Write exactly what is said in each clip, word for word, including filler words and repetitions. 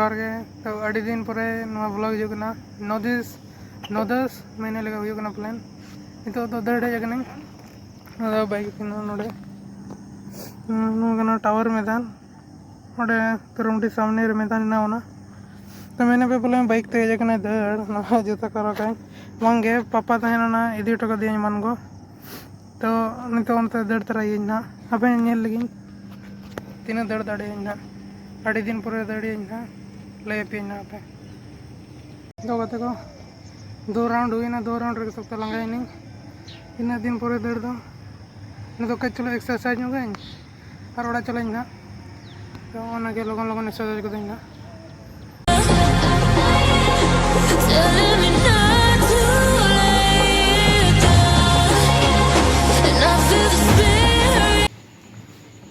ᱡᱚᱦᱟᱨ ᱜᱮ᱾ ᱛᱚ, ᱟᱹᱰᱤ ᱫᱤᱱ ᱯᱚᱨᱮ ᱱᱚᱣᱟ vlog ᱦᱤᱡᱩᱜ ᱠᱟᱱᱟ᱾ ᱱᱚ ᱫᱤᱥ ᱱᱚ ᱫᱚᱥ ᱢᱟᱹᱦᱱᱟᱹ ᱞᱮᱠᱟ ᱦᱩᱭᱩᱜ ᱠᱟᱱᱟ ᱯᱞᱮᱱ᱾ ᱱᱤᱛᱚᱜ ᱫᱚ ᱫᱟᱹᱲ ᱦᱮᱡ ᱟᱠᱟᱱᱟᱹᱧ᱾ ᱱᱚᱣᱟ ᱫᱚ ᱵᱟᱭᱤᱠ ᱠᱟᱱᱟ ᱱᱚᱰᱮ᱾ ᱱᱚᱣᱟ ᱠᱟᱱᱟ ᱴᱟᱣᱟᱨ ᱢᱮᱫᱟᱱ᱾ ᱚᱸᱰᱮ ᱯᱮᱨᱚᱢᱰᱤ ᱥᱟᱢᱱᱮ ᱨᱮ ᱢᱮᱫᱟᱱ ᱢᱮᱱᱟᱜᱼᱟ ᱚᱱᱟ᱾ ᱛᱚ, ᱢᱮᱱᱮᱫ ᱯᱮ ᱵᱚᱞᱮ ᱵᱟᱭᱤᱠ ᱛᱮ ᱦᱮᱡ ᱟᱠᱟᱱᱟᱭ ᱫᱟᱹᱲ, ᱱᱚᱣᱟ ᱡᱩᱛᱟᱹ ᱠᱚ ᱦᱚᱨᱚᱜ ᱠᱟᱜ᱾ ᱵᱟᱝᱜᱮ, ᱯᱟᱯᱟ ᱛᱟᱦᱮᱸ ᱞᱮᱱᱟ, ᱤᱫᱤ ᱦᱚᱴᱚ ᱠᱟᱫᱮᱭᱟᱹᱧ ᱢᱟᱱᱜᱚ᱾ ᱛᱚ, ᱱᱤᱛᱚᱜ ᱚᱱᱛᱮ ᱫᱟᱹᱲ ᱛᱚᱨᱟᱭᱟᱹᱧ ᱱᱟᱦᱟᱜ᱾ ᱟᱵᱮᱱ ᱧᱮᱞ ᱞᱟᱹᱜᱤᱫ ᱛᱤᱱᱟᱹᱜ ᱫᱟᱹᱲ ᱫᱟᱲᱮᱭᱟᱹᱧ ᱱᱟᱦᱟᱜ᱾ ᱟᱹᱰᱤ ᱫᱤᱱ ᱯᱚᱨᱮ ᱫᱟᱹᱲᱟᱹᱧ ᱱᱟᱦᱟᱜ, ᱞᱟᱹᱭ ᱟᱯᱮᱭᱟᱹᱧ ᱱᱟᱦᱟᱜ ᱟᱯᱮ᱾ ᱫᱚ ᱜᱟᱛᱮ ᱠᱚ, ᱫᱩ round ᱦᱩᱭᱱᱟ, ᱫᱩ round ᱨᱮᱜᱮ ᱥᱚᱠᱛᱚ ᱞᱟᱸᱜᱟᱭᱮᱱᱟᱹᱧ᱾ ᱤᱱᱟᱹᱜ ᱫᱤᱱ ᱯᱚᱨᱮ ᱫᱟᱹᱲ ᱫᱚ᱾ ᱱᱤᱛᱚᱜ ᱠᱟᱹᱡ ᱪᱩᱞᱩᱝ exercise ᱧᱚᱜᱟᱹᱧ ᱟᱨ ᱚᱲᱟᱜ ᱪᱟᱞᱟᱜ ᱟᱹᱧ ᱱᱟᱦᱟᱜ᱾ ᱛᱚ, ᱚᱱᱟᱜᱮ ᱞᱚᱜᱚᱱ ᱞᱚᱜᱚᱱ exercise ᱠᱚᱫᱚᱧ ᱱᱟᱦᱟᱜ᱾ Telling me not to let down. And I feel the spirit.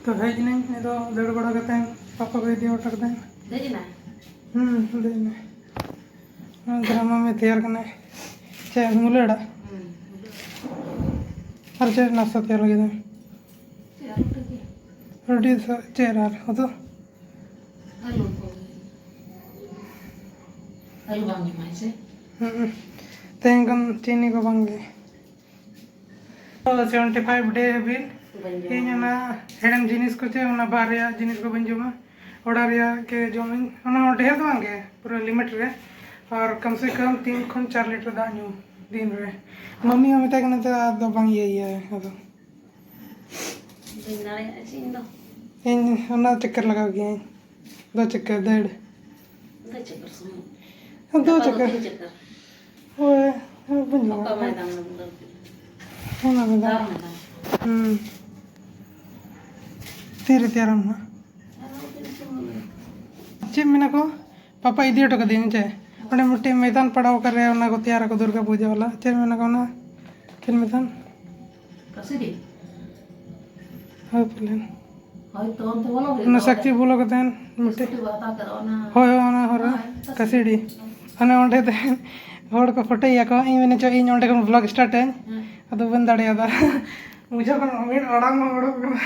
ᱛᱚ, ᱦᱮᱡ ᱮᱱᱟᱹᱧ ᱱᱤᱛᱚᱜ ᱫᱟᱹᱲ ᱵᱟᱲᱟ ᱠᱟᱛᱮ, ᱯᱟᱯᱟ ᱠᱚ ᱤᱫᱤ ᱦᱚᱴᱚ ᱠᱟᱹᱫᱟᱹᱧ᱾ ᱫᱮᱡ ᱮᱱᱟ? ᱦᱩᱸ, ᱫᱮᱡ ᱮᱱᱟᱹᱧ᱾ ᱱᱚᱣᱟ ᱫᱚ ᱢᱟᱢᱤ ᱛᱮᱭᱟᱨ ᱠᱟᱱᱟᱭ᱾ ᱪᱮᱫ, ᱢᱩᱞᱟᱹ ᱟᱲᱟᱜ? ᱦᱩᱸ, ᱢᱩᱞᱟᱹ ᱟᱲᱟᱜ᱾ ᱟᱨ ᱪᱮᱫ ᱱᱟᱥᱛᱟ ᱛᱮᱭᱟᱨ ᱞᱟᱹᱜᱤᱫ ᱫᱚ? ᱪᱮᱫ ᱟᱨ ᱩᱛᱩ ᱜᱮ? ᱨᱩᱴᱤ ᱥᱟᱶ ᱪᱮᱫ ᱟᱨ ᱩᱛᱩ? ᱟᱹᱞᱩ ᱠᱚ᱾ ᱟᱹᱞᱩ ᱵᱟᱝ ᱡᱚᱢᱟᱭ ᱥᱮ? ᱦᱩᱸ᱾ ᱛᱮᱦᱮᱧ ᱠᱷᱚᱱ ᱪᱤᱱᱤ ᱠᱚ ᱵᱟᱝ ᱜᱮ᱾ ᱥᱮᱵᱷᱮᱱᱴᱤ ᱯᱷᱟᱭᱤᱵᱷ ᱰᱮ ᱦᱟᱹᱵᱤᱡ ᱵᱟᱹᱧ ᱡᱚᱢᱟ᱾ ᱤᱧ ᱚᱱᱟ ᱦᱮᱲᱮᱢ ᱡᱤᱱᱤᱥ ᱠᱚ ᱪᱮ ᱚᱱᱟ ᱵᱟᱦᱨᱮ ᱨᱮᱭᱟᱜ ᱡᱤᱱᱤᱥ ᱠᱚ ᱵᱟᱹᱧ ᱡᱚᱢᱟ, ᱚᱲᱟᱜ ᱨᱮᱭᱟᱜ ᱜᱮ ᱡᱚᱢᱟᱹᱧ᱾ ᱚᱱᱟ ᱦᱚᱸ ᱰᱷᱮᱨ ᱫᱚ ᱵᱟᱝ ᱜᱮ, ᱯᱩᱨᱟᱹ limit ᱨᱮ᱾ ᱟᱨ ᱠᱚᱢ ᱥᱮ ᱠᱚᱢ ᱛᱤᱱ ᱠᱷᱚᱱ ᱪᱟᱨ ᱞᱤᱴᱟᱨ ᱫᱟᱜ ᱧᱩ ᱫᱤᱱ ᱨᱮ᱾ ᱢᱟᱢᱤ ᱦᱚᱸ ᱢᱮᱛᱟᱭ ᱠᱟᱱᱟ ᱛᱚ, ᱟᱫᱚ ᱵᱟᱝ ᱤᱭᱟᱹ ᱤᱭᱟᱹ ᱟᱫᱚ᱾ ᱵᱟᱹᱧ ᱫᱟᱲᱮᱭᱟᱜᱼᱟ ᱪᱮ ᱤᱧ ᱫᱚ᱾ ᱤᱧ ᱚᱱᱟ ᱪᱚᱠᱠᱚᱨ ᱞᱟᱜᱟᱣ ᱜᱤᱭᱟᱹᱧ᱾ ᱫᱩ ᱪᱚᱠᱠᱚᱨ ᱫᱟᱹᱲ᱾ ᱫᱩ ᱪᱚᱠᱠᱚᱨ ᱥᱩᱢᱩᱝ? ᱫᱩ ᱜᱟᱯᱟ ᱫᱚ ᱪᱚᱠᱠᱚᱨ᱾ ᱛᱤᱱ ᱪᱚᱠᱠᱚᱨ? ᱦᱳᱭ, ᱵᱟᱹᱧ ᱚᱠᱟ ᱵᱟᱲᱟᱭᱟ᱾ ᱢᱚᱭᱫᱟᱱ ᱨᱮᱢ ᱫᱟᱹᱲ ᱠᱮᱫᱟ? ᱚᱱᱟ ᱢᱮᱫᱟᱱ᱾ ᱫᱟᱜ ᱢᱮᱫᱟᱱ᱾ ᱦᱩᱸ᱾ ᱛᱤᱨᱮ ᱛᱮᱭᱟᱨᱟᱢ ᱱᱟ? ᱟᱨᱦᱚᱸ ᱛᱤᱱ ᱥᱚᱢᱚᱭ? ᱪᱮᱫ ᱢᱮᱱᱟ ᱠᱚ? ᱯᱟᱯᱟ ᱤᱫᱤ ᱦᱚᱴᱚ ᱠᱟᱫᱮᱭᱟᱹᱧ ᱪᱮ? ᱚᱸᱰᱮ ᱢᱤᱫᱴᱮᱱ ᱢᱮᱫᱟᱱ ᱯᱟᱲᱟᱣ ᱟᱠᱟᱫ ᱨᱮ, ᱚᱱᱟ ᱠᱚ ᱛᱮᱭᱟᱨ ᱟᱠᱚ ᱫᱩᱨᱜᱟ ᱯᱩᱡᱟᱹ ᱵᱟᱞᱟ᱾ ᱪᱮᱫ ᱢᱮᱱᱟ ᱠᱚ ᱚᱱᱟ? ᱪᱮᱫ ᱢᱮᱫᱟᱱ? ᱠᱟᱹᱥᱤᱰᱤ? ᱦᱳᱭ, ᱯᱟᱞᱮᱱ᱾ ᱦᱳᱭ, ᱛᱚ ᱚᱱᱛᱮ ᱵᱚᱞᱚ ᱦᱩᱭᱩᱜ ᱚᱱᱟ ᱛᱟᱵᱚᱱᱟ᱾ ᱥᱟᱠᱪᱤ ᱵᱚᱞᱚ ᱠᱟᱛᱮᱱ ᱢᱤᱫᱴᱮᱡ᱾ ᱥᱠᱩᱴᱤ ᱵᱟᱦᱟ ᱦᱟᱛᱟᱣ ᱠᱟᱜ ᱚᱱᱟ᱾ ᱦᱳᱭ, ᱦᱳᱭ, ᱚᱱᱟ ᱦᱚᱨ ᱨᱮ᱾ ᱦᱳᱭ, ᱠᱟᱹᱥᱤᱰᱤ᱾ ᱠᱟᱹᱥᱤᱰᱤ᱾ ᱦᱟᱱᱮ ᱚᱸᱰᱮ ᱛᱟᱦᱮᱱ ᱦᱚᱲ ᱠᱚ ᱯᱷᱳᱴᱳᱭ ᱜᱮᱭᱟ ᱠᱚ, ᱤᱧ ᱢᱮᱱᱟ ᱪᱚ ᱤᱧ ᱚᱸᱰᱮ ᱠᱷᱚᱱ vlog start ᱟᱹᱧ᱾ ᱦᱮᱸ᱾ ᱟᱫᱚ ᱵᱟᱹᱧ ᱫᱟᱲᱮᱭᱟᱫᱟ᱾ ᱵᱩᱡᱷᱟᱹᱣ ᱠᱟᱱᱟ, ᱢᱤᱫ ᱟᱲᱟᱝ ᱢᱟ ᱚᱰᱚᱠ ᱠᱟᱱᱟ᱾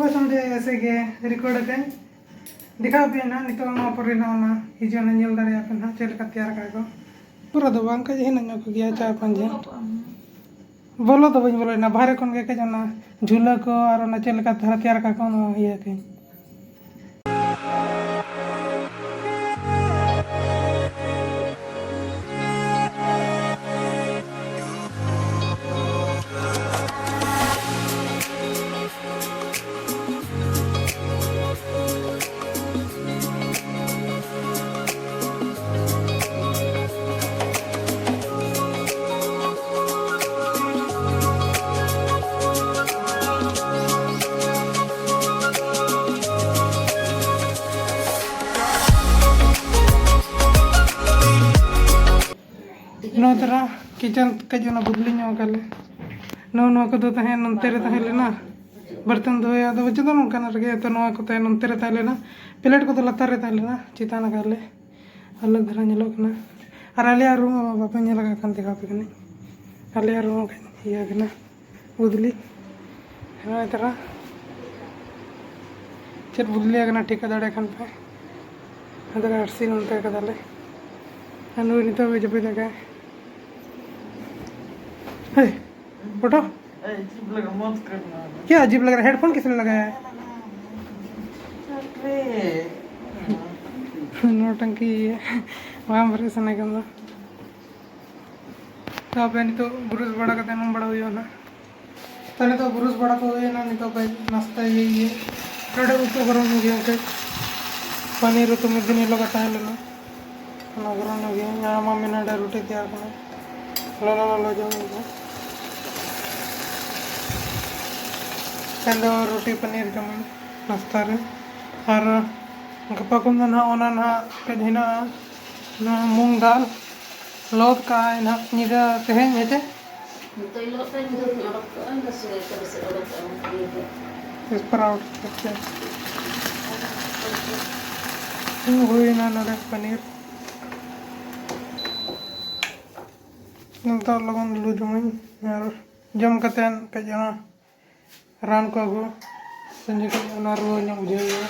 ᱵᱟᱥ ᱚᱸᱰᱮ ᱮᱥᱮ ᱜᱮ record ᱟᱠᱟᱹᱧ᱾ ᱫᱮᱠᱷᱟᱣ ᱯᱮᱭᱟ ᱱᱟᱦᱟᱜ ᱱᱤᱛᱚᱜ ᱱᱚᱣᱟ ᱯᱚᱨᱮ ᱱᱟᱦᱟᱜ ᱚᱱᱟ ᱦᱤᱡᱩᱜᱼᱟ, ᱱᱟᱦᱟᱜ ᱧᱮᱞ ᱫᱟᱲᱮᱭᱟᱜᱼᱟ ᱯᱮ ᱱᱟᱦᱟᱜ ᱪᱮᱫ ᱞᱮᱠᱟ ᱛᱮᱭᱟᱨ ᱠᱟᱜᱼᱟ ᱠᱚ᱾ ᱯᱩᱨᱟᱹ ᱫᱚ ᱵᱟᱝ, ᱠᱟᱹᱡ ᱦᱤᱱᱟᱹ ᱧᱚᱜ ᱠᱚᱜᱮᱭᱟ ᱪᱟᱨ ᱯᱟᱸᱪ ᱡᱚᱱ᱾ ᱵᱚᱞᱚ ᱫᱚ ᱵᱟᱹᱧ ᱵᱚᱞᱚᱭᱮᱱᱟ, ᱵᱟᱦᱨᱮ ᱠᱷᱚᱱ ᱜᱮ ᱠᱟᱹᱡ ᱚᱱᱟ ᱡᱷᱩᱞᱟᱹ ᱠᱚ ᱟᱨ ᱚᱱᱟ ᱪᱮᱫ ᱞᱮᱠᱟ ᱫᱷᱟᱨᱟ ᱛᱮᱭᱟᱨ ᱠᱟᱜ ᱠᱚ ᱚᱱᱟ ᱤᱭᱟᱹ ᱠᱟᱹᱧ᱾ ᱱᱚᱣᱟ ᱛᱟᱨᱟ ᱠᱤᱪᱮᱱ ᱠᱟᱹᱡ ᱚᱱᱟ ᱵᱚᱫᱞᱤ ᱧᱚᱜ ᱟᱠᱟᱫ ᱞᱮ᱾ ᱱᱚᱣᱟ, ᱱᱚᱣᱟ ᱠᱚᱫᱚ ᱛᱟᱦᱮᱸ ᱱᱚᱱᱛᱮ ᱨᱮ ᱛᱟᱦᱮᱸ ᱞᱮᱱᱟ, ᱵᱟᱨᱛᱚᱱ ᱫᱚᱦᱚᱭᱟ, ᱟᱫᱚ ᱵᱟᱹᱪᱩᱜ ᱫᱚ ᱱᱚᱝᱠᱟᱱᱟᱜ ᱨᱮᱜᱮ᱾ ᱛᱚ, ᱱᱚᱣᱟ ᱠᱚ ᱛᱟᱦᱮᱸ ᱱᱚᱱᱛᱮ ᱨᱮ ᱛᱟᱦᱮᱸ ᱞᱮᱱᱟ, ᱯᱞᱮᱴ ᱠᱚᱫᱚ ᱞᱟᱛᱟᱨ ᱨᱮ ᱛᱟᱦᱮᱸ ᱞᱮᱱᱟ, ᱪᱮᱛᱟᱱ ᱟᱠᱟᱫ ᱞᱮ᱾ ᱟᱞᱟᱜᱽ ᱫᱷᱟᱨᱟ ᱧᱮᱞᱚᱜ ᱠᱟᱱᱟ᱾ ᱟᱨ ᱟᱞᱮᱭᱟᱜ ᱨᱩᱢ ᱵᱟᱯᱮ ᱧᱮᱞ ᱟᱠᱟᱫ ᱠᱷᱟᱱ ᱫᱮᱠᱷᱟᱣ ᱟᱯᱮ ᱠᱟᱹᱱᱟᱹᱧ᱾ ᱟᱞᱮᱭᱟᱜ ᱨᱩᱢ ᱠᱟᱹᱡ ᱤᱭᱟᱹ ᱠᱟᱱᱟ, ᱵᱚᱫᱞᱤ᱾ ᱱᱚᱜᱼᱚᱭ ᱛᱟᱨᱟ ᱪᱮᱫ ᱵᱚᱫᱞᱤ ᱟᱠᱟᱱᱟ ᱴᱷᱤᱠᱟᱹ ᱫᱟᱲᱮᱭᱟᱜ ᱠᱷᱟᱱ ᱯᱮ᱾ ᱟᱫᱚ ᱟᱹᱨᱥᱤ ᱱᱚᱱᱛᱮ ᱠᱟᱫᱟᱞᱮ᱾ ᱟᱨ ᱱᱩᱭ ᱱᱤᱛᱚᱜ ᱜᱮ ᱡᱟᱹᱯᱤᱫ ᱟᱠᱟᱫᱟᱭ᱾ ᱦᱮᱭ, ᱩᱴᱷᱚ᱾ अजीब लग रहा, मत करना। क्या अजीब लग रहा है? हेडफोन किसने लगाया है? अरे। नौटंकी ये। ᱵᱟᱝ ᱵᱮᱨᱮᱫ ᱥᱟᱱᱟ ᱠᱟᱱᱟ᱾ ᱛᱚ ᱟᱯᱮ ᱱᱤᱛᱚᱜ ᱵᱨᱩᱥ ᱵᱟᱲᱟ ᱠᱟᱛᱮ ᱩᱢ ᱵᱟᱲᱟ ᱦᱩᱭᱩᱜᱼᱟ ᱱᱟᱦᱟᱜ᱾ ᱛᱚ ᱱᱤᱛᱚᱜ ᱵᱨᱩᱥ ᱵᱟᱲᱟ ᱠᱚ ᱦᱩᱭᱮᱱᱟ, ᱱᱤᱛᱚᱜ ᱯᱮ ᱱᱟᱥᱛᱟ ᱤᱭᱟᱹ ᱤᱭᱟᱹ᱾ ᱱᱚᱰᱮ ᱩᱛᱩ ᱜᱚᱨᱚᱢ ᱦᱩᱭᱩᱜ ᱜᱮᱭᱟ ᱚᱱᱠᱟ᱾ ᱯᱟᱱᱤᱨ ᱩᱛᱩ ᱢᱤᱫ ᱫᱤᱱ ᱦᱤᱞᱳᱜ ᱛᱟᱦᱮᱸ ᱞᱮᱱᱟ, ᱚᱱᱟ ᱜᱚᱨᱚᱢ ᱧᱚᱜ ᱜᱮᱭᱟ᱾ ᱟᱨ ᱢᱟᱢᱤ ᱱᱚᱰᱮ ᱨᱩᱴᱤ ᱛᱮᱭᱟᱨ ᱠᱟᱱᱟ, ᱞᱚᱞᱚ ᱞᱚᱞᱚ ᱡᱚᱢ ᱦᱩᱭᱩᱜᱼᱟ᱾ ᱛᱮᱦᱮᱧ ᱫᱚ ᱨᱩᱴᱤ ᱯᱟᱱᱤᱨ ᱡᱚᱢ ᱱᱟᱥᱛᱟ ᱨᱮ᱾ ᱟᱨ ᱜᱟᱯᱟ ᱠᱷᱚᱱ ᱫᱚ ᱱᱟᱦᱟᱜ ᱚᱱᱟ ᱱᱟᱦᱟᱜ ᱠᱟᱹᱡ ᱦᱮᱱᱟᱜᱼᱟ, ᱱᱚᱣᱟ ᱢᱩᱝ ᱫᱟᱞ ᱞᱚᱦᱚᱫ ᱠᱟᱜᱼᱟᱭ ᱱᱟᱦᱟᱜ ᱧᱤᱫᱟᱹ ᱛᱮᱦᱮᱧ, ᱦᱮᱸ ᱪᱮ? ᱱᱤᱛᱚᱜ ᱤᱧ ᱞᱚᱦᱚᱫ ᱠᱟᱜᱼᱟ, ᱧᱤᱫᱟᱹ ᱠᱷᱚᱱᱤᱧ ᱚᱰᱚᱠ ᱠᱟᱜᱼᱟ, ᱤᱧ ᱫᱚ ᱥᱮ ᱪᱟᱞᱮ ᱥᱮᱫ ᱚᱰᱚᱠ ᱠᱟᱜᱼᱟ, ᱤᱭᱟᱹ ᱛᱮ᱾ Sprout, ᱟᱪᱪᱷᱟ᱾ ᱦᱩᱭᱱᱟ ᱱᱚᱰᱮ ᱯᱟᱱᱤᱨ᱾ ᱱᱤᱛᱚᱜ ᱞᱚᱜᱚᱱ ᱞᱩ ᱡᱚᱢᱟᱹᱧ ᱟᱨ ᱡᱚᱢ ᱠᱟᱛᱮ ᱠᱟᱹᱡ ᱚᱱᱟ ᱨᱟᱱ ᱠᱚ ᱟᱹᱜᱩ, ᱥᱮ ᱡᱚᱠᱷᱚᱱ ᱚᱱᱟ ᱨᱩᱣᱟᱹ ᱧᱚᱜ ᱵᱩᱡᱷᱟᱹᱣ ᱦᱩᱭᱩᱜᱼᱟ᱾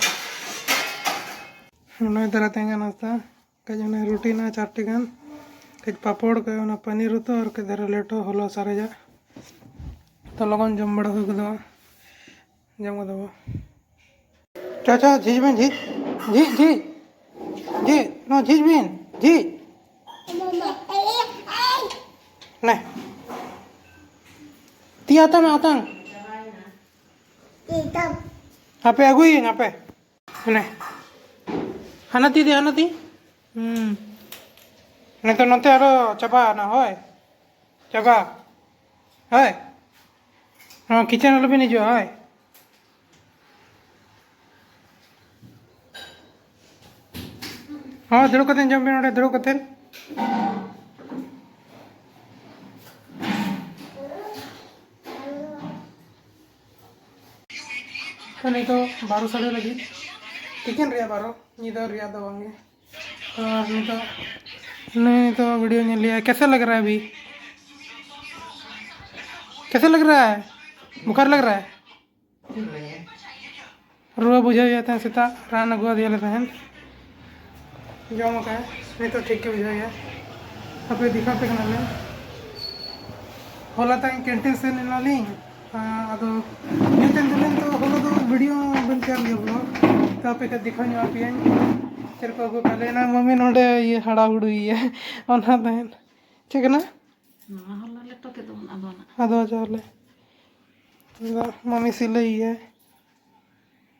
ᱱᱚᱜᱼᱚᱭ ᱫᱟᱨᱟ ᱛᱮᱦᱮᱧᱟᱜ ᱱᱟᱥᱛᱟ, ᱠᱟᱹᱡ ᱚᱱᱟ ᱨᱩᱴᱤ ᱱᱟ ᱪᱟᱨᱴᱤ ᱜᱟᱱ, ᱠᱟᱹᱡ ᱯᱟᱯᱚᱲ, ᱠᱟᱹᱡ ᱚᱱᱟ ᱯᱟᱱᱤᱨ ᱩᱛᱩ ᱟᱨ ᱠᱟᱹᱡ ᱫᱷᱟᱨᱟ ᱞᱮᱴᱚ ᱦᱚᱞᱚ ᱥᱟᱨᱮᱡᱟᱜ᱾ ᱛᱚ ᱞᱚᱜᱚᱱ ᱡᱚᱢ ᱵᱟᱲᱟ ᱦᱩᱭ ᱜᱚᱫᱚᱜᱼᱟ, ᱡᱚᱢ ᱜᱚᱫᱚᱜᱼᱟ᱾ ᱪᱚ, ᱪᱚ, ᱡᱷᱤᱡ ᱵᱤᱱ, ᱡᱷᱤᱡ, ᱡᱷᱤᱡ, ᱡᱷᱤᱡ, ᱡᱷᱤᱡ, ᱱᱚᱣᱟ ᱡᱷᱤᱡ ᱵᱤᱱ, ᱡᱷᱤᱡ᱾ ᱱᱮ᱾ ᱛᱤ ᱟᱛᱟᱝ ᱢᱮ, ᱟᱛᱟᱝ᱾ ᱦᱟᱯᱮ ᱟᱹᱜᱩᱭᱟᱹᱧ, ᱦᱟᱯᱮ᱾ ᱦᱟᱱᱮ᱾ ᱦᱟᱱᱟ ᱛᱤ ᱫᱮ, ᱦᱟᱱᱟ ᱛᱤ᱾ ᱦᱩᱸ᱾ ᱱᱤᱛᱚᱜ ᱱᱚᱛᱮ ᱟᱨᱚ ᱪᱟᱵᱟᱜᱼᱟ ᱱᱟ, ᱦᱳᱭ᱾ ᱪᱟᱵᱟ᱾ ᱦᱳᱭ᱾ ᱦᱚᱸ, ᱠᱤᱪᱮᱱ ᱟᱞᱚᱵᱤᱱ ᱦᱤᱡᱩᱜᱼᱟ, ᱦᱳᱭ᱾ ᱦᱚᱸ, ᱫᱩᱲᱩᱵ ᱠᱟᱛᱮ ᱡᱚᱢ ᱵᱤᱱ ᱚᱸᱰᱮ, ᱫᱩᱲᱩᱵ ᱠᱟᱛᱮ᱾ ᱛᱚ, ᱱᱤᱛᱚᱜ ᱵᱟᱨᱚ ᱥᱟᱰᱮ ᱞᱟᱹᱜᱤᱫ, ᱛᱤᱠᱤᱱ ᱨᱮᱭᱟᱜ ᱵᱟᱨᱚ, ᱧᱤᱫᱟᱹ ᱨᱮᱭᱟᱜ ᱫᱚ ᱵᱟᱝᱜᱮ᱾ ᱛᱚ, ᱱᱤᱛᱚᱜ, ᱱᱩᱭ ᱱᱤᱛᱚᱜ ᱵᱷᱤᱰᱤᱭᱳ ᱧᱮᱞ ᱞᱮᱭᱟ, ᱠᱮᱥᱮ ᱞᱟᱜ ᱨᱟᱦᱟ ᱦᱮ ᱟᱵᱷᱤ? ᱠᱮᱥᱮ ᱞᱟᱜ ᱨᱟᱦᱟ ᱦᱮ? ᱵᱩᱠᱷᱟᱨ ᱞᱟᱜ ᱨᱟᱦᱟ ᱦᱮ? ᱨᱩᱣᱟᱹ ᱵᱩᱡᱷᱟᱹᱣ ᱮᱭᱟ ᱛᱟᱦᱮᱸᱫ, ᱥᱮᱛᱟᱜ ᱨᱟᱱ ᱟᱹᱜᱩ ᱟᱫᱮᱭᱟᱞᱮ ᱛᱟᱦᱮᱸᱫ, ᱡᱚᱢ ᱟᱠᱟᱫ, ᱱᱤᱛᱚᱜ ᱴᱷᱤᱠ ᱜᱮ ᱵᱩᱡᱷᱟᱹᱣ ᱮᱭᱟ᱾ ᱦᱟᱯᱮ ᱫᱮᱠᱷᱟᱣ ᱯᱮ ᱠᱟᱱᱟᱞᱮ᱾ ᱦᱚᱞᱟ ᱛᱟᱭᱚᱢ ᱠᱮᱱᱴᱤᱱ ᱥᱮᱱ ᱮᱱᱟᱞᱤᱧ, ᱟᱫᱚ ᱧᱩᱛᱮᱱ ᱫᱚᱞᱤᱧ ᱛᱚ ᱦᱚᱞᱟ ᱫᱚ ᱵᱷᱤᱰᱤᱭᱳ ᱵᱟᱹᱧ ᱛᱮᱭᱟᱨ ᱜᱮᱭᱟ ᱵᱞᱚᱜ, ᱛᱚ ᱟᱯᱮ ᱴᱷᱮᱱ ᱫᱮᱠᱷᱟᱣ ᱧᱚᱜ ᱟᱯᱮᱭᱟᱹᱧ ᱪᱮᱫ ᱠᱚ ᱟᱹᱜᱩ ᱠᱟᱜ ᱞᱮ᱾ ᱮᱱᱟᱝ ᱢᱟᱹᱢᱤ ᱱᱚᱰᱮ ᱤᱭᱟᱹ ᱦᱟᱲᱟᱦᱩᱲᱩᱭᱮᱭᱟ, ᱚᱱᱟ ᱛᱟᱦᱮᱸᱫ ᱪᱮᱫ ᱠᱟᱱᱟ? ᱱᱚᱣᱟ ᱦᱚᱞᱟ ᱞᱮᱴᱚ ᱛᱮᱫᱚ ᱵᱚᱱ ᱟᱫᱚ ᱱᱟ᱾ ᱟᱫᱚ ᱪᱟᱣᱞᱮ᱾ ᱟᱫᱚ ᱢᱟᱹᱢᱤ ᱥᱤᱞᱟᱹᱭᱮᱭᱟᱭ᱾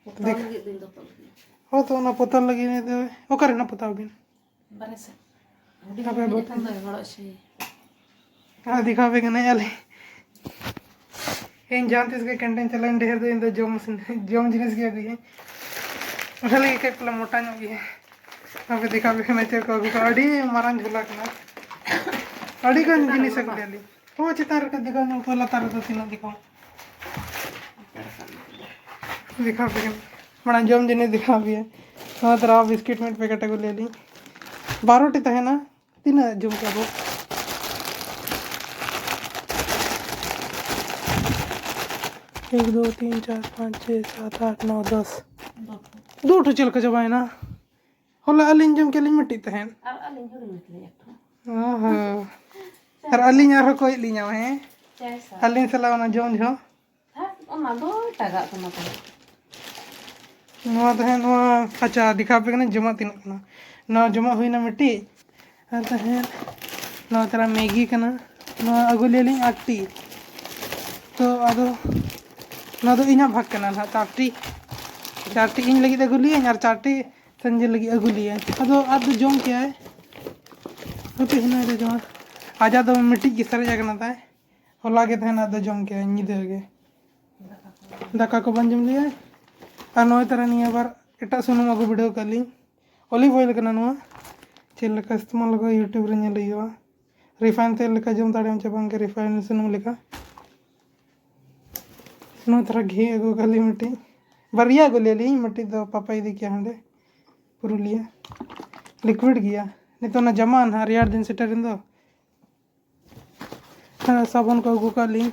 ᱯᱚᱛᱟᱣ ᱫᱮᱠᱷ- ᱞᱟᱹᱜᱤᱫ ᱫᱚᱧ ᱫᱚᱛᱚ ᱞᱟᱹᱜᱤᱫ᱾ ᱦᱳᱭ ᱛᱚ, ᱚᱱᱟ ᱯᱚᱛᱟᱣ ᱞᱟᱹᱜᱤᱫ ᱱᱤᱛ ᱫᱚ ᱚᱠᱟᱨᱮ ᱦᱮᱱᱟᱜ ᱯᱚᱛᱟᱣ ᱵᱤᱱ? ᱵᱟᱨᱦᱮ ᱥᱮᱫ᱾ ᱦᱩᱰᱤᱧ ᱟᱯᱮ ᱦᱩᱰᱤᱧ ᱵᱟᱹᱦᱩ᱾ ᱠᱷᱚᱱ ᱫᱚ ᱜᱚᱲᱚ ᱦᱚᱪᱚᱭᱮ᱾ ᱟᱨ ᱫᱮᱠᱷᱟᱣ ᱟᱯᱮ ᱠᱟᱱᱟᱧ ᱟᱞᱮ᱾ ᱤᱧ ᱡᱟᱦᱟᱸ ᱛᱤᱥ ᱜᱮ ᱠᱮᱱᱴᱤᱱ ᱪᱟᱞᱟᱜ ᱤᱧ, ᱰᱷᱮᱨ ᱫᱚ ᱤᱧ ᱫᱚ ᱡᱚᱢ ᱤᱥᱤᱱ, ᱡᱚᱢ ᱡᱤᱱᱤᱥ ᱜᱮ ᱟᱹᱜᱩᱭᱟᱹᱧ᱾ ᱚᱱᱟ ᱞᱟᱹᱜᱤᱫ ᱠᱟᱹᱡ ᱯᱟᱞᱮ ᱢᱚᱴᱟ ᱧᱚᱜ ᱜᱮᱭᱟ᱾ ᱟᱯᱮ ᱫᱮᱠᱷᱟᱣ ᱟᱯᱮ ᱠᱟᱱᱟ ᱪᱮᱫ ᱠᱚ ᱟᱹᱜᱩ ᱠᱟᱜᱼᱟ᱾ ᱟᱹᱰᱤ ᱢᱟᱨᱟᱝ ᱡᱷᱚᱞᱟ ᱠᱟᱱᱟ᱾ ᱟᱹᱰᱤ ᱜᱟᱱ ᱡᱤᱱᱤᱥ ᱟᱹᱜᱩ ᱞᱮᱫ ᱞᱤᱧ᱾ ᱦᱳᱭ, ᱪᱮᱛᱟᱱ ᱨᱮ ᱠᱟᱹᱡ ᱫᱮᱠᱷᱟᱣ ᱧᱚᱜ ᱯᱮ, ᱞᱟᱛᱟᱨ ᱨᱮᱫᱚ ᱛᱤᱱᱟᱹᱜ ᱫᱮᱠᱷᱟᱣ᱾ ᱫᱮᱠᱷᱟᱣ ᱯᱮ ᱠᱟᱱᱟ᱾ ᱢᱟᱲᱟᱝ ᱡᱚᱢ ᱡᱤᱱᱤᱥ ᱫᱮᱠᱷᱟᱣ ᱯᱮᱭᱟ᱾ ᱱᱚᱣᱟ ᱛᱚᱨᱟ ᱵᱤᱥᱠᱤᱴ ᱢᱤᱫ ᱯᱮᱠᱮᱴ ᱟᱹᱜᱩ ᱞᱮᱫ ᱞᱤᱧ᱾ ᱵᱟᱨᱚ ᱴᱤ ᱛᱟᱦᱮᱱᱟ᱾ ᱛᱤᱱᱟᱹᱜ ᱡᱚᱢ ᱠᱮᱜᱼᱟ ᱵᱚ? ᱮᱠ, ᱫᱩ, ᱛᱤᱱ, ᱪᱟᱨ, ᱯᱟᱸᱪ, ᱪᱷᱚᱭ, ᱥᱟᱛ, ᱟᱴ, ᱱᱚ, ᱫᱚᱥ᱾ ᱫᱩ ᱴᱷᱚ ᱪᱮᱫ ᱞᱮᱠᱟ ᱪᱟᱵᱟᱭᱮᱱᱟ? ᱦᱚᱞᱟ ᱟᱹᱞᱤᱧ ᱡᱚᱢ ᱠᱮᱫ ᱞᱤᱧ ᱢᱤᱫᱴᱤᱡ ᱛᱟᱦᱮᱸᱫ᱾ ᱟᱨ ᱟᱹᱞᱤᱧ ᱦᱩᱰᱤᱧ ᱢᱤᱫᱴᱤᱡ ᱞᱤᱧ ᱟᱹᱜᱩ᱾ ᱚ ᱦᱚᱸ᱾ ᱟᱨ ᱟᱹᱞᱤᱧ ᱟᱨᱦᱚᱸ ᱠᱚᱭᱮᱫ ᱞᱤᱧᱟ, ᱦᱮᱸ? ᱪᱟᱭ ᱥᱟ᱾ ᱟᱹᱞᱤᱧ ᱥᱟᱞᱟᱜ ᱚᱱᱟ ᱡᱚᱢ ᱡᱚᱦᱚᱜ᱾ ᱦᱮᱸ, ᱚᱱᱟ ᱫᱚ ᱮᱴᱟᱜᱟᱜ ᱠᱟᱱᱟ ᱛᱚ᱾ ᱱᱚᱣᱟ ᱛᱟᱦᱮᱸ, ᱱᱚᱣᱟ, ᱟᱪᱪᱷᱟ, ᱫᱮᱠᱷᱟᱣ ᱟᱯᱮ ᱠᱟᱹᱱᱟᱹᱧ ᱡᱚᱢᱟᱜ ᱛᱤᱱᱟᱹᱜ ᱠᱟᱱᱟ᱾ ᱱᱚᱣᱟ ᱡᱚᱢᱟᱜ ᱦᱩᱭᱱᱟ ᱢᱤᱫᱴᱤᱡ, ᱟᱨ ᱛᱟᱦᱮᱸ, ᱱᱚᱣᱟ ᱛᱟᱨᱟ ᱢᱮᱜᱤ ᱠᱟᱱᱟ, ᱱᱚᱣᱟ ᱟᱹᱜᱩ ᱞᱮᱭᱟᱞᱤᱧ ᱟᱴᱴᱤ᱾ ᱛᱚ ᱟᱫᱚ ᱱᱚᱣᱟ ᱫᱚ ᱤᱧᱟᱹᱜ ᱵᱷᱟᱜᱽ ᱠᱟᱱᱟ ᱱᱟᱦᱟᱜ, ᱪᱟᱨᱴᱤ, ᱪᱟᱨᱴᱤ ᱤᱧ ᱞᱟᱹᱜᱤᱫ ᱟᱹᱜᱩ ᱞᱮᱭᱟᱹᱧ ᱟᱨ ᱪᱟᱨᱴᱤ ᱥᱟᱸᱡᱮ ᱞᱟᱹᱜᱤᱫ ᱟᱹᱜᱩ ᱞᱮᱭᱟᱹᱧ᱾ ᱟᱫᱚ ᱟᱡ ᱫᱚ ᱡᱚᱢ ᱠᱮᱜᱼᱟᱭ, ᱦᱟᱯᱮ ᱦᱮᱱᱟᱜ ᱨᱮ ᱡᱚᱢᱟ᱾ ᱟᱡᱟᱜ ᱫᱚ ᱢᱤᱫᱴᱤᱡ ᱜᱮ ᱥᱟᱨᱮᱡ ᱟᱠᱟᱱᱟ ᱛᱟᱭ, ᱦᱚᱞᱟ ᱜᱮ ᱛᱟᱦᱮᱱᱟ, ᱟᱫᱚ ᱡᱚᱢ ᱠᱮᱜᱼᱟᱭ ᱧᱤᱫᱟᱹ ᱜᱮ᱾ ᱫᱟᱠᱟ ᱠᱚ ᱵᱟᱝ ᱡᱚᱢ ᱞᱮᱜᱼᱟᱭ᱾ ᱟᱨ ᱱᱚᱜᱼᱚᱭ ᱛᱟᱨᱟ ᱱᱤᱭᱟᱹ ᱵᱟᱨ ᱮᱴᱟᱜ ᱥᱩᱱᱩᱢ ᱟᱹᱜᱩ ᱵᱤᱰᱟᱹᱣ ᱠᱟᱜ ᱞᱤᱧ᱾ Olive oil ᱠᱟᱱᱟ ᱱᱚᱣᱟ᱾ ᱪᱮᱫ ᱞᱮᱠᱟ ᱤᱥᱛᱮᱢᱟᱞ ᱟᱠᱚ YouTube ᱨᱮ ᱧᱮᱞ ᱦᱩᱭᱩᱜᱼᱟ᱾ Refine ᱛᱮᱞ ᱞᱮᱠᱟ ᱡᱚᱢ ᱫᱟᱲᱮᱭᱟᱜᱼᱟᱢ ᱪᱮ ᱵᱟᱝ ᱜᱮ, refine ᱥᱩᱱᱩᱢ ᱞᱮᱠᱟ᱾ ᱱᱚᱣᱟ ᱛᱟᱨᱟ ᱜᱷᱤ ᱟᱹᱜᱩ ᱠᱟᱜ ᱞᱤᱧ ᱢᱤᱫᱴᱤᱡ᱾ ᱵᱟᱨᱭᱟ ᱟᱹᱜᱩ ᱞᱮᱜᱼᱟ ᱞᱤᱧ, ᱢᱤᱫᱴᱤᱡ ᱫᱚ ᱯᱟᱯᱟᱭ ᱤᱫᱤ ᱠᱮᱜᱼᱟ ᱦᱟᱸᱰᱮ ᱯᱩᱨᱩᱞᱤᱭᱟᱹ᱾ Liquid ᱜᱮᱭᱟ᱾ ᱱᱤᱛᱚᱜ ᱚᱱᱟ ᱡᱟᱢᱟ ᱱᱟᱦᱟᱜ ᱨᱮᱭᱟᱲ ᱫᱤᱱ ᱥᱮᱴᱮᱨᱮᱱ ᱫᱚ᱾ ᱦᱮᱸ, ᱥᱟᱵᱚᱱ ᱠᱚ ᱟᱹᱜᱩ ᱠᱟᱜ ᱞᱤᱧ᱾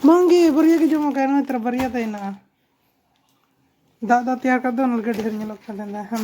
ᱵᱟᱝᱜᱮ, ᱵᱟᱨᱭᱟ ᱜᱮ ᱡᱚᱢ ᱟᱠᱟᱫ, ᱱᱚᱜᱼᱚᱭ ᱛᱟᱨᱟ ᱵᱟᱨᱭᱟ ᱛᱟᱦᱮᱱᱟ᱾ ᱫᱟᱜ ᱫᱟᱜ ᱛᱮᱭᱟᱨ ᱠᱟᱜ ᱫᱚ, ᱚᱱᱟ ᱞᱟᱹᱜᱤᱫ ᱰᱷᱮᱨ ᱧᱮᱞᱚᱜ ᱠᱟᱱ ᱛᱟᱦᱮᱱᱟ᱾ ᱦᱮᱸ᱾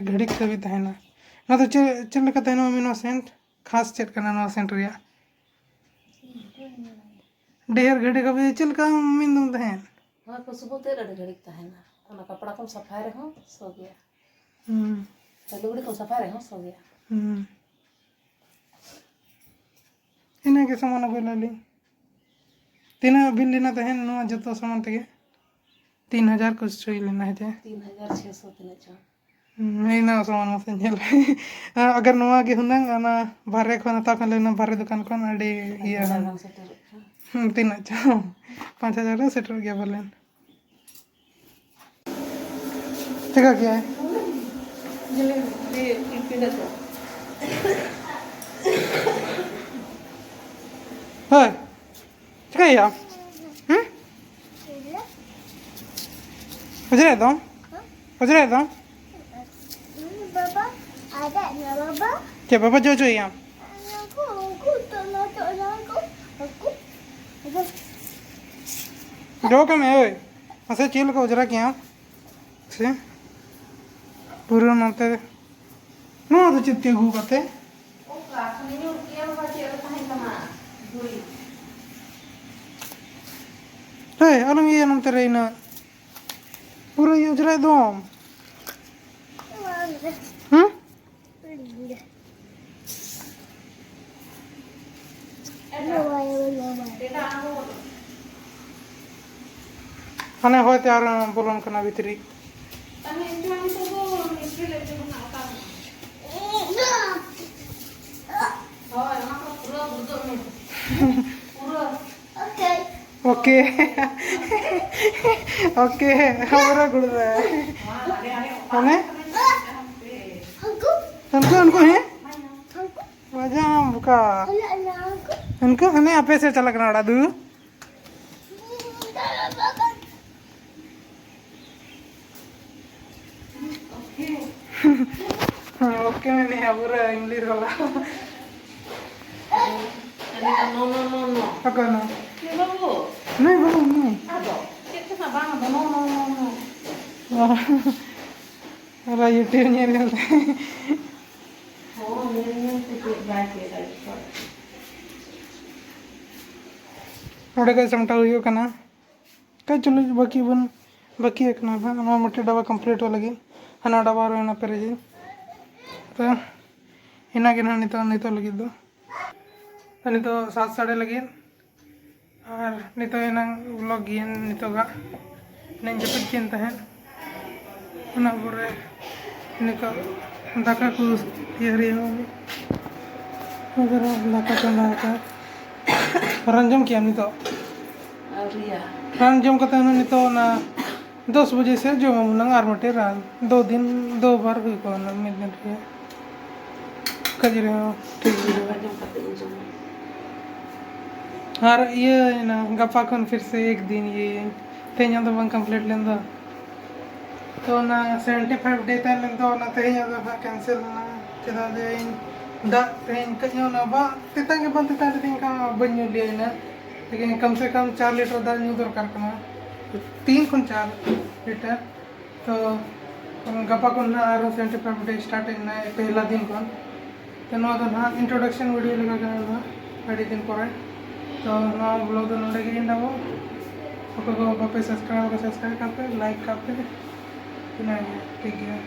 ᱜᱷᱟᱹᱲᱤᱠ ᱫᱷᱟᱹᱵᱤᱡ ᱛᱟᱦᱮᱱᱟ᱾ ᱱᱚᱣᱟ ᱫᱚ ᱪᱮᱫ, ᱪᱮᱫ ᱞᱮᱠᱟ ᱛᱟᱦᱮᱱᱟ ᱢᱟᱢᱤ ᱱᱚᱣᱟ scent? ᱠᱷᱟᱥ ᱪᱮᱫ ᱠᱟᱱᱟ ᱱᱚᱣᱟ ᱥᱮᱱᱴ ᱨᱮᱭᱟᱜ? ᱰᱷᱮᱨ ᱜᱷᱟᱹᱲᱤ ᱠᱚ ᱪᱮᱫ ᱞᱮᱠᱟ ᱢᱮᱱ ᱫᱚᱢ ᱛᱟᱦᱮᱸᱫ? ᱦᱳᱭ, ᱠᱷᱩᱥᱵᱩ ᱛᱮᱫ ᱟᱹᱰᱤ ᱜᱷᱟᱹᱲᱤᱡ ᱛᱟᱦᱮᱱᱟ᱾ ᱚᱱᱟ ᱠᱟᱯᱲᱟ ᱠᱚᱢ ᱥᱟᱯᱷᱟᱭ ᱨᱮᱦᱚᱸ ᱥᱚ ᱜᱮᱭᱟ᱾ ᱦᱩᱸ᱾ ᱥᱮ ᱞᱩᱜᱽᱲᱤ ᱠᱚᱢ ᱥᱟᱯᱷᱟᱭ ᱨᱮᱦᱚᱸ ᱥᱚ ᱜᱮᱭᱟ᱾ ᱦᱩᱸ᱾ ᱤᱱᱟᱹᱜᱮ ᱥᱟᱢᱟᱱ ᱟᱹᱜᱩ ᱞᱮᱫ ᱞᱤᱧ᱾ ᱛᱤᱱᱟᱹᱜ ᱵᱤᱞ ᱞᱮᱱᱟ ᱛᱟᱦᱮᱸᱫ ᱱᱚᱣᱟ ᱡᱚᱛᱚ ᱥᱟᱢᱟᱱ ᱛᱮᱜᱮ? ᱛᱤᱱ ᱦᱟᱡᱟᱨ ᱠᱩᱪ ᱦᱩᱭ ᱞᱮᱱᱟ, ᱦᱮᱸ ᱪᱮ? ᱛᱤᱱ ᱦᱟᱡᱟᱨ ᱪᱷᱚᱥᱚ ᱛᱤᱱᱟᱹᱜ ᱪᱚ᱾ ᱦᱩᱸ, ᱤᱱᱟᱹ ᱥᱟᱢᱟᱱ ᱢᱟᱥᱮ ᱧᱮᱞ᱾ ᱟᱜᱟᱨ ᱱᱚᱣᱟ ᱜᱮ ᱦᱩᱱᱟᱹᱝ ᱚᱱᱟ ᱵᱟᱦᱨᱮ ᱠᱷᱚᱱ ᱦᱟᱛᱟᱣ ᱠᱷᱟᱱ ᱞᱮ, ᱚᱱᱟ ᱵᱟᱦᱨᱮ ᱫᱚᱠᱟᱱ ᱠᱷᱚᱱ ᱟᱹᱰᱤ ᱤᱭᱟᱹ ᱯᱟᱸᱪ ᱦᱟᱡᱟᱨ ᱦᱩᱱᱟᱹᱝ᱾ ᱜᱟᱱ ᱥᱮᱴᱮᱨᱚᱜ ᱠᱟᱱᱟ᱾ ᱦᱩᱸ, ᱛᱤᱱᱟᱹᱜ ᱪᱚ? ᱯᱟᱸᱪ ᱦᱟᱡᱟᱨ ᱨᱮ ᱥᱮᱴᱮᱨᱚᱜ ᱜᱮᱭᱟ ᱯᱟᱞᱮᱱ᱾ ᱪᱮᱠᱟ ᱠᱮᱜᱼᱟᱭ? ᱦᱳᱭ, ᱪᱮᱠᱟᱭᱮᱭᱟ? ᱦᱩᱸ? ᱚᱡᱽᱨᱟᱭᱮᱫ ᱫᱚᱢ? ᱚᱡᱽᱨᱟᱭᱮᱫ ᱫᱚᱢ? ᱵᱟᱵᱟ, ᱟᱫᱟᱜ ᱱᱟ ᱵᱟᱵᱟ᱾ ᱪᱮᱫ ᱵᱟᱵᱟ ᱡᱚ ᱦᱚᱪᱚᱭᱮᱭᱟᱢ? ᱩᱱᱠᱩ, ᱩᱱᱠᱩ, ᱛᱚ, ᱱᱚᱣᱟ, ᱛᱚ, ᱱᱚᱣᱟ ᱠᱚ, ᱩᱱᱠᱩ, ᱩᱱᱠᱩ᱾ ᱡᱚ ᱠᱟᱜ ᱢᱮ, ᱳᱭ᱾ ᱢᱟᱥᱮ ᱪᱮᱫ ᱞᱮᱠᱟ ᱚᱡᱽᱨᱟ ᱠᱮᱜᱼᱟᱢ? ᱥᱮ ᱯᱩᱨᱟᱹ ᱱᱚᱛᱮ ᱱᱚᱣᱟ ᱫᱚ ᱪᱮᱫ ᱛᱮ ᱟᱹᱜᱩ ᱠᱟᱛᱮ? ᱚᱠᱟ ᱠᱷᱚᱱᱤᱧ ᱩᱰᱩᱠ ᱠᱮᱭᱟ ᱵᱟᱵᱟ, ᱪᱮᱫ ᱨᱮ ᱛᱟᱦᱮᱸ ᱠᱟᱱᱟ? ᱜᱷᱩᱲᱤ᱾ ᱦᱮᱭ, ᱟᱞᱚᱢ ᱤᱭᱟᱹᱭᱟ ᱱᱚᱱᱛᱮ ᱨᱮ ᱤᱱᱟᱹᱜ᱾ ᱯᱩᱨᱟᱹ ᱤᱭᱟᱹ ᱚᱡᱽᱨᱟᱭ ᱫᱚᱢ᱾ ᱦᱩᱸ? ᱦᱟᱱᱮ ᱦᱚᱭᱛᱮ ᱟᱨ ᱵᱚᱞᱚᱱ ᱠᱟᱱᱟ ᱵᱷᱤᱛᱨᱤ᱾ ᱦᱳᱭ, ᱚᱱᱟ ᱠᱚ ᱯᱩᱨᱟᱹ ᱜᱩᱲᱫᱟᱹᱜ ᱢᱮ᱾ ᱯᱩᱨᱟᱹ᱾ ᱳᱠᱮ᱾ ᱳᱠᱮ, ᱯᱩᱨᱟᱹ ᱜᱩᱲᱫᱟᱹ᱾ ᱢᱟᱱᱮ? ᱩᱱᱠᱩ, ᱩᱱᱠᱩ ᱦᱮᱸ? ᱢᱟᱡᱟ ᱵᱚᱠᱟ᱾ ᱩᱱᱠᱩ ᱦᱟᱱᱮ ᱟᱯᱮ ᱥᱮᱫ ᱪᱟᱞᱟᱜ ᱠᱟᱱᱟ ᱚᱲᱟᱜ ᱫᱩ᱾ ᱳᱠᱮ ᱢᱮᱱᱮᱜᱼᱟ ᱯᱩᱨᱟᱹ ᱤᱝᱞᱤᱥ ᱵᱟᱞᱟ᱾ ᱟᱞᱮ ᱫᱚ ᱱᱚ, ᱱᱚ, ᱱᱚ, ᱱᱚ᱾ ᱚᱠᱚᱭ ᱱᱚ? ᱱᱩᱭ ᱵᱟᱹᱵᱩ᱾ ᱱᱩᱭ ᱵᱟᱹᱵᱩ, ᱱᱩᱭ᱾ ᱟᱫᱚ ᱪᱮᱫ ᱛᱮ ᱱᱟᱜ ᱵᱟᱝ ᱟᱫᱚ ᱱᱚ, ᱱᱚ, ᱱᱚ, ᱱᱚ᱾ ᱟᱨ YouTube ᱧᱮᱞ ᱧᱮᱞ ᱛᱮ᱾ ᱦᱳᱭ, ᱧᱮᱞ ᱧᱮᱞ ᱛᱮ᱾ ᱱᱚᱰᱮ ᱠᱷᱚᱡ ᱥᱟᱢᱴᱟᱣ ᱦᱩᱭᱩᱜ ᱠᱟᱱᱟ᱾ ᱠᱟᱹᱡ ᱪᱩᱞᱩᱝ ᱵᱟᱹᱠᱤ ᱵᱚᱱ ᱵᱟᱹᱠᱤ ᱟᱠᱟᱱᱟ ᱱᱟᱦᱟᱜ, ᱱᱚᱣᱟ ᱢᱤᱫᱴᱮᱡ ᱰᱟᱵᱟ complete ᱚᱜ ᱞᱟᱹᱜᱤᱫ, ᱦᱟᱱᱟ ᱰᱟᱵᱟ ᱨᱮ ᱚᱱᱟ ᱯᱮᱨᱮᱡᱤᱧ᱾ ᱛᱚ ᱤᱱᱟᱹᱜᱮ ᱱᱟᱦᱟᱜ ᱱᱤᱛᱚᱜ, ᱱᱤᱛᱚᱜ ᱞᱟᱹᱜᱤᱫ ᱫᱚ᱾ ᱛᱚ ᱱᱤᱛᱚᱜ ᱥᱟᱛ ᱥᱟᱰᱮ ᱞᱟᱹᱜᱤᱫ, ᱟᱨ ᱱᱤᱛᱚᱜ ᱮᱱᱟᱝ vlog ᱜᱮ ᱱᱤᱛᱚᱜᱟᱜ ᱤᱱᱟᱹᱧ ᱡᱟᱹᱯᱤᱫ ᱠᱮᱫ ᱛᱟᱦᱮᱸᱫ᱾ ᱚᱱᱟ ᱯᱚᱨᱮ ᱱᱤᱛᱚᱜ ᱫᱟᱠᱟ ᱠᱚ ᱛᱮᱭᱟᱨᱤᱭᱟ᱾ ᱫᱟᱠᱟ ᱪᱚᱸᱫᱟ ᱟᱠᱟᱫ᱾ ᱨᱟᱱ ᱡᱚᱢ ᱠᱮᱜᱼᱟᱢ ᱱᱤᱛᱚᱜ? ᱟᱹᱣᱨᱤᱭᱟ᱾ ᱨᱟᱱ ᱡᱚᱢ ᱠᱟᱛᱮ ᱦᱩᱱᱟᱹᱝ ᱱᱤᱛᱚᱜ ᱚᱱᱟ ᱫᱚᱥ ᱵᱟᱡᱮ ᱥᱮᱫ ᱡᱚᱢ ᱟᱵᱚᱱ ᱱᱟᱝ ᱟᱨ ᱢᱤᱫᱴᱮᱡ ᱨᱟᱱ᱾ ᱫᱚ ᱫᱤᱱ, ᱫᱚ ᱵᱟᱨ ᱦᱩᱭ ᱠᱚᱜᱼᱟ ᱱᱟᱝ ᱢᱤᱫ ᱫᱤᱱ ᱨᱮ᱾ ᱠᱷᱟᱹᱡᱟᱹᱲᱤ ᱦᱚᱸ ᱴᱷᱤᱠ ᱜᱮ ᱦᱩᱭᱩᱜᱼᱟ᱾ ᱡᱚᱢ ᱠᱟᱛᱮ ᱤᱧ ᱡᱚᱢᱟ᱾ ᱟᱨ ᱤᱭᱟᱹ ᱮᱱᱟ, ᱜᱟᱯᱟ ᱠᱷᱚᱱ ᱯᱷᱤᱨ ᱥᱮ ᱮᱠ ᱫᱤᱱ ᱤᱭᱟᱹᱭᱟᱹᱧ᱾ ᱛᱮᱦᱮᱧᱟᱜ ᱫᱚ ᱵᱟᱝ complete ᱞᱮᱱ ᱫᱚ᱾ ᱛᱚ ᱚᱱᱟ seventy five day ᱛᱟᱦᱮᱸ ᱞᱮᱱ ᱫᱚ, ᱚᱱᱟ ᱛᱮᱦᱮᱧᱟᱜ ᱫᱚ ᱦᱟᱸᱜ cancel ᱮᱱᱟ᱾ ᱪᱮᱫᱟᱜ ᱡᱮ ᱤᱧ ᱫᱟᱜ ᱛᱮᱦᱮᱧ ᱠᱟᱹᱡ ᱧᱚᱜ ᱚᱱᱟ ᱵᱟᱝ ᱛᱮᱛᱟᱝ ᱜᱮ ᱵᱟᱝ ᱛᱮᱛᱟᱝ ᱞᱤᱫᱤᱧ ᱠᱷᱟᱱ ᱵᱟᱹᱧ ᱧᱩ ᱞᱮᱜᱼᱟ ᱤᱱᱟᱹᱜ᱾ ᱞᱮᱠᱤᱱ ᱠᱚᱢ ᱥᱮ ᱠᱚᱢ ᱪᱟᱨ ᱞᱤᱴᱟᱨ ᱫᱟᱜ ᱧᱩ ᱫᱚᱨᱠᱟᱨ ᱠᱟᱱᱟ, ᱛᱤᱱ ᱠᱷᱚᱱ ᱪᱟᱨ ᱞᱤᱴᱟᱨ᱾ ᱛᱚ ᱜᱟᱯᱟ ᱠᱷᱚᱱ ᱱᱟᱦᱟᱜ ᱟᱨᱦᱚᱸ seventy five day start ᱮᱱᱟ, ᱯᱮᱦᱞᱟ ᱫᱤᱱ ᱠᱷᱚᱱ᱾ ᱛᱚ ᱱᱚᱣᱟ ᱫᱚ ᱱᱟᱦᱟᱜ introduction video ᱞᱮᱠᱟ ᱠᱟᱱᱟ ᱱᱟᱦᱟᱜ, ᱟᱹᱰᱤ ᱫᱤᱱ ᱯᱚᱨᱮ᱾ ᱛᱚ ᱱᱚᱣᱟ vlog ᱫᱚ ᱱᱚᱰᱮ ᱜᱮ end ᱟᱵᱚ᱾ ᱚᱠᱚᱭ ᱠᱚ ᱵᱟᱯᱮ subscribe ᱟᱠᱟᱫ, subscribe ᱠᱟᱜ ᱯᱮ, like ᱠᱟᱜ ᱯᱮ, ᱤᱱᱟᱹᱜᱮ ᱴᱷᱤᱠ ᱜᱮᱭᱟ᱾